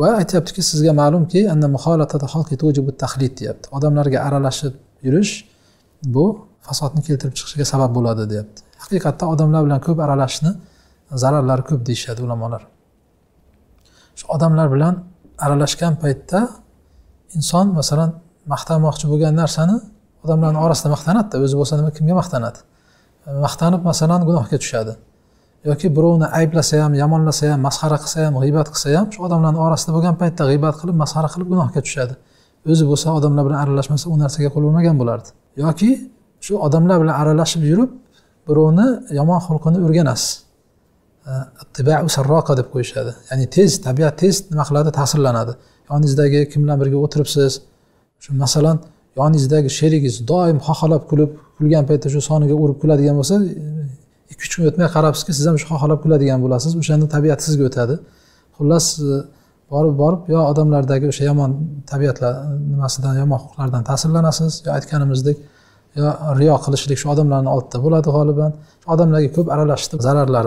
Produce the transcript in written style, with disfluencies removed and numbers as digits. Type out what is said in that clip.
Va aytyaptiki, sizga ma'lumki, anna muxolatata xalqi tujibu taxlit deyapti. Odamlarga aralashib yurish bu fasodni keltirib chiqishiga sabab bo'ladi deyapti. Haqiqatda odamlar bilan ko'p aralashishni zararlari ko'p deyishadi ulamolar. Shu odamlar bilan aralashgan paytda inson masalan maqtanmoqchi bo'lgan narsani odamlarning orasida maqtanadi-da, o'zi bo'lsa nima kimga maqtanadi? Maqtanib masalan gunohga tushadi. Yoki birovni ayblasa ham, yomonlasa ham, masxara qilsa ham, g'iybat qilsa ham, shu odamlarning orasida bo'lgan paytda g'iybat qilib, masxara qilib gunohga tushadi. O'zi bo'lsa odamlar bilan aralashmasa u narsaga qo'l urmagan bo'lardi. Yoki shu odamlar bilan aralashib yurib, birovni yomon xulqini o'rganasiz. Ittiba'u sarroqa deb qo'yishadi. Ya'ni tez, tabiat tez nima qiladi, ta'sirlanadi. Yoningizdagi kim bilan birga o'tiribsiz, shu masalan yoningizdagi sherigingiz doim xoxolab kulib, kulgan paytda shu soniga urib kuladigan bo'lsa, 2-3 kun o'tmay qarabsizki, siz ham shu xoxolab kuladigan bo'lasiz. O'shanda tabiat sizga o'tadi. Xullas, borib yo odamlardagi o'sha yomon tabiatlar nimasidan, yomon xulqlardan ta'sirlanasiz, yo aytganimizdek, yo riyo qilishlik shu odamlarning oldida bo'ladi g'oliban. Shu odamlarga ko'p aralashishning zararlari.